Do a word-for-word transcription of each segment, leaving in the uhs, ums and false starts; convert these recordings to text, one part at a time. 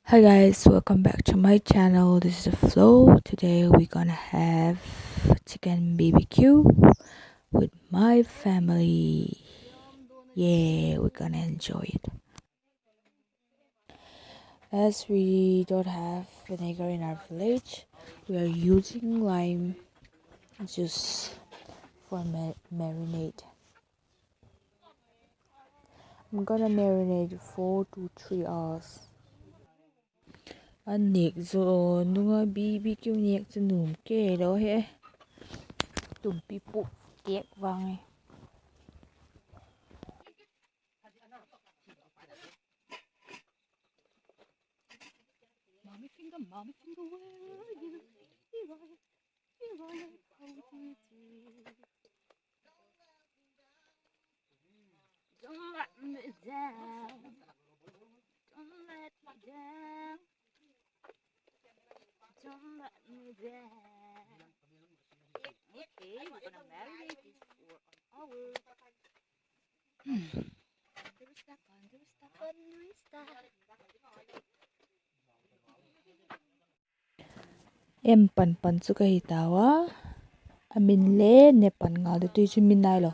Hi guys, welcome back to my channel. This is Flo. Today we're gonna have chicken B B Q with my family. Yeah, we're gonna enjoy it. As we don't have vinegar in our village, we are using lime juice for ma- marinade. I'm gonna marinate four to three hours. A nêk zo nung a B B Q nêk chu nuam kei lo he. Tumpi puk kêk vang e. Mommy finger, mommy finger, where are you? Here I am, here I am, holding you dear. Don't let me down. Don't let me down. Don't let me down. Okay, we're gonna marinate this for an hour. Em pan pan chu ka hi tau a. A min le ne pan ngal de tui chu min nai lo.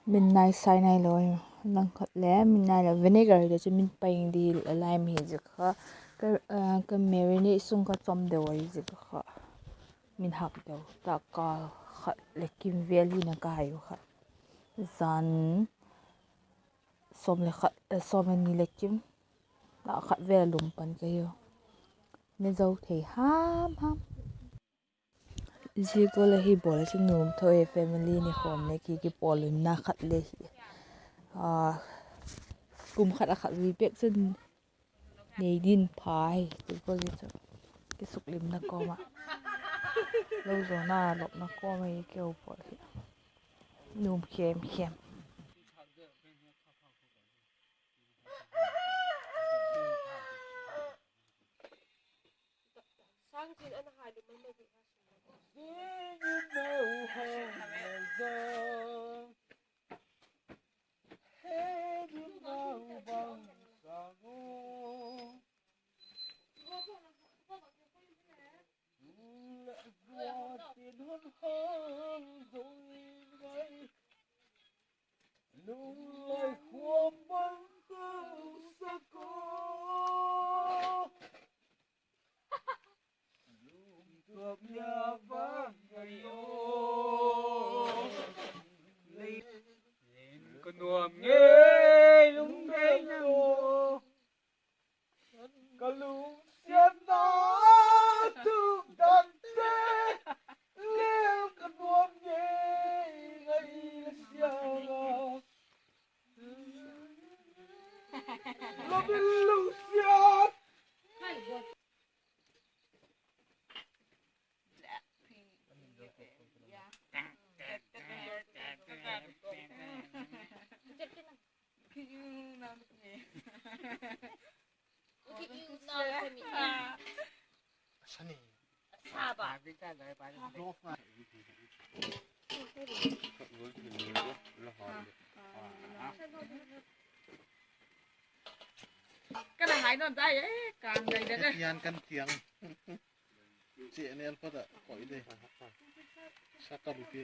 Min nai sai nai lo. Nang khat le min nai lo. Vinegar hi de chu min paing di a lai mi hi zik kha. Ka, ah, ka marinate sung kha chom deu ahi zik kha. Min hak deu. Ta ka khat le kim vel hi na ka hai u kha. Zan sawm le khat, eh, sawm le ni le kim. Ta khat vel a lum pan ka hiu. Ne zo thei ham ham. Zia gual a hi bawl a chu nuam tho e, family ni khawm le ki, kipawlna khat le hi. Ah, kum khat a khat zui pek chun nei din pha hi, ti gual hi chu. Kisuklimna kawm ah, lo zawna lopna kawm ah i keu bawl hi. Nuam khem khem. Ka nuam ngei lungthim lo, ka lungsiatna tu dante, lel ka nuam ngei ngai la sia la. Love you, lungsiat. Ka na hai non dai e, kan dai de. Yan kan tiang. Chi anel pa da koi de. Sa ka bu pi.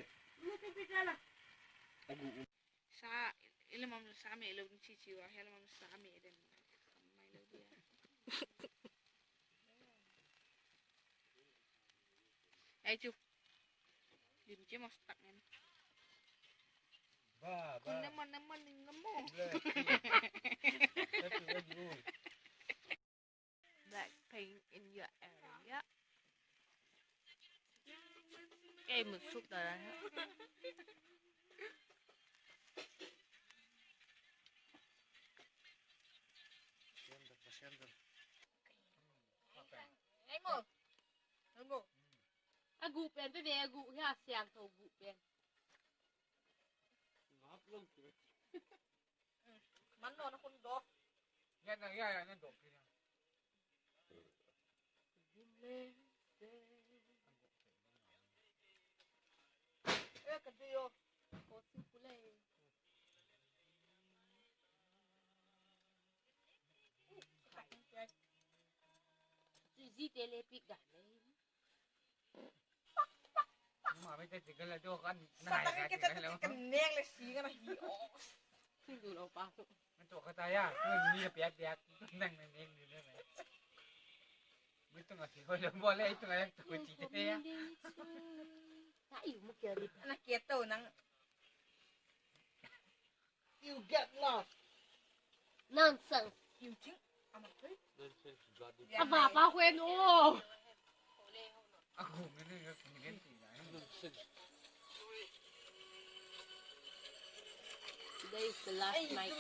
Agu. Sa, ilamam sa me lo ni chi chi wa, helamam sa me den. Mai lo dia. Ai chu. Lim che mas tak ngen. Ba, ba. Kun na man, na man ning na mo. Blackpink in your area. Kei mut suk da la. Ai mo. Ai mo. A gu pen pe ve, a gu hi a siang tho gu pen. Man lo na kun do. Ya na, ya, ya na do. Eh, ka do yo. Ko si ku le. Zite le piak dan le. Mama, mai te ti ka la do kan na hai ka ti ka lo. Ka neng le si ka na hi o. Sing du lo pa. Mai to ka ta ya. Mai ni ka piak piak. Nang nang neng ni le mai. Mai to nga si hoi lo bo le, ai to nga yang to ti te ya. Ta i mu ke di. Na ke to nang. You get lost. Nonsense. You think I'm a prick? A va pa khuen o. Nonsense. Today is the last night.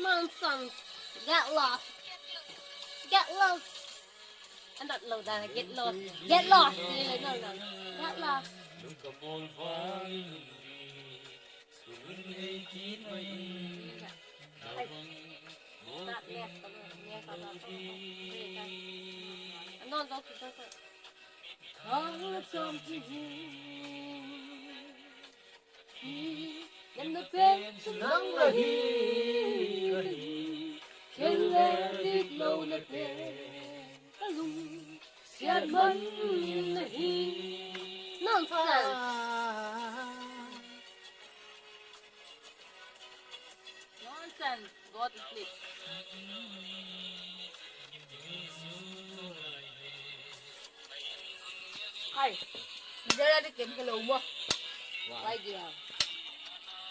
Nonsense. Get lost. Get lost. An dot lo dan, get lost. Get lost. Get lost. Nang na pen chu nang la hi, ka hi. Kei le dik lo na pen ka lungsiat man in la hi. Nonsense. Nonsense. God is lit. Ai, zia di kem ka lo maw. Wai dia.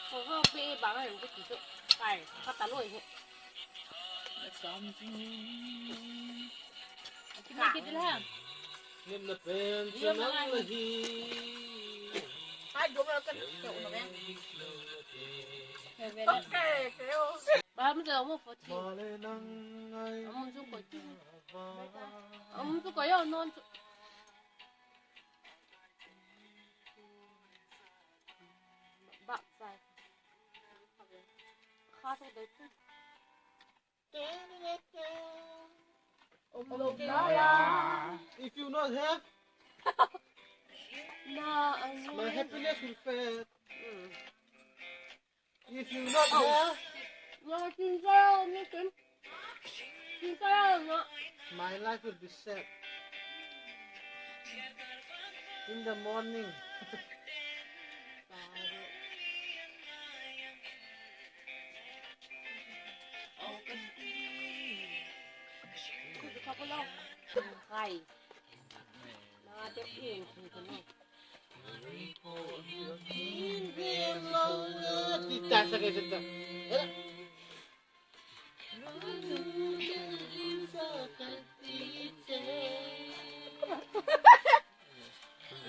Ko ho pe bang a hem ka ti chu. Ai, ka ta loi he. Ki ma ki dil ha. Nim na pen chu nang la hi. Ai, dum lo kan. Ke u na ve. Ba mi lo mo fo ti. Amun chu ko ti. Amun chu ko yo non chu. Bak sai. Kha so dei chu. If you not have, my happiness will fade. If you not have, my life will be sad. In the morning.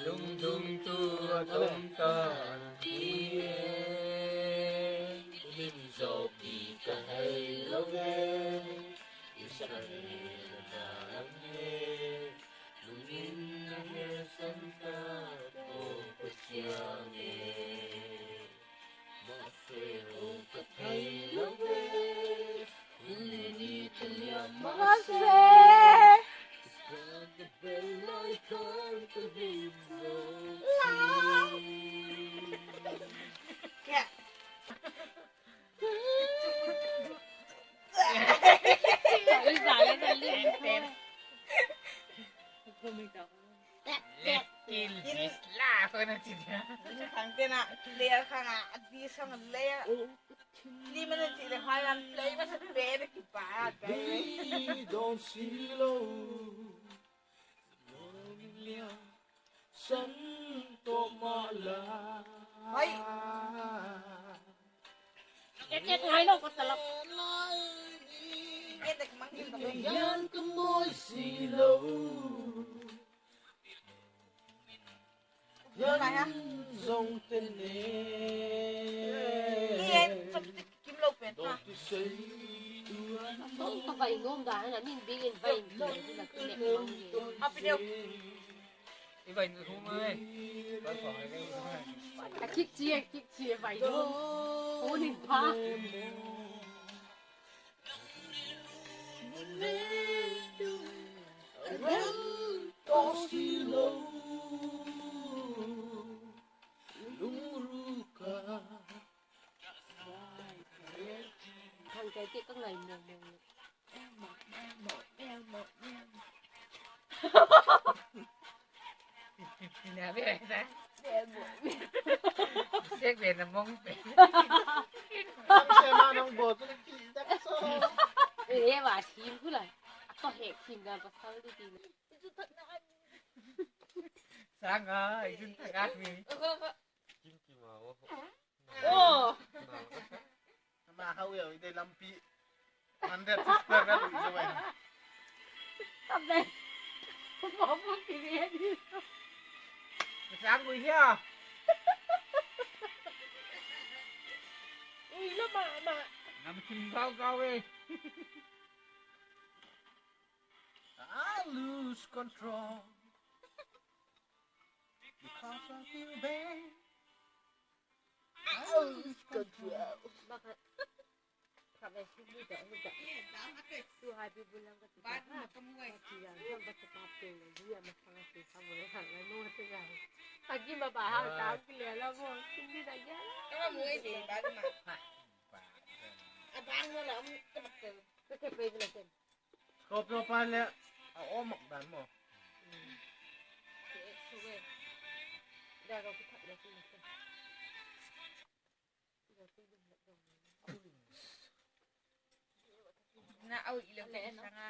Lungdung tu a tom ta ti e, lim zo pi ka hei lo ve, i sa ni na ang e, lungin na he san ta ko ko chiang e. Left kill this laugh na chi dia. Khang te na, player khang a, a di sang a le. Ni mana chi le, hai lam play ma sa pe na ki pa a kai. Don't see lo. San to ma la. Hai. Ket ket ngai lo ko ta la. Ket ket mang in ba. Yan ka moi si lo. Yan zong te ne. Ni en chop tik kim lo pen ta. Dot ti sei. Dot ka vai nom da na min bing in vai in. A pi deu. I vai nu hum ai. A kik chi, a kik chi vai nu. Hon in pha. Ti ka ngai mo mo. Ina be sa. Sek be na mong pe. Ang se ma nang bo tu ki dak so. E wa thim ku la. Ko he thim da ko thal di ti. Sanga, i jun thak a mi. Kim ki ma o. O. Ama hau ya, i de lampi. Hundred subscriber i zo ai. Tabe. Mo mo ki ni. Sang ku hia. Ui lo ma ma. Nam kim gau gau e. I lose control because of you, babe. I lose control. Scorpio pa le a om mak dan maw. Na au i lo sanga.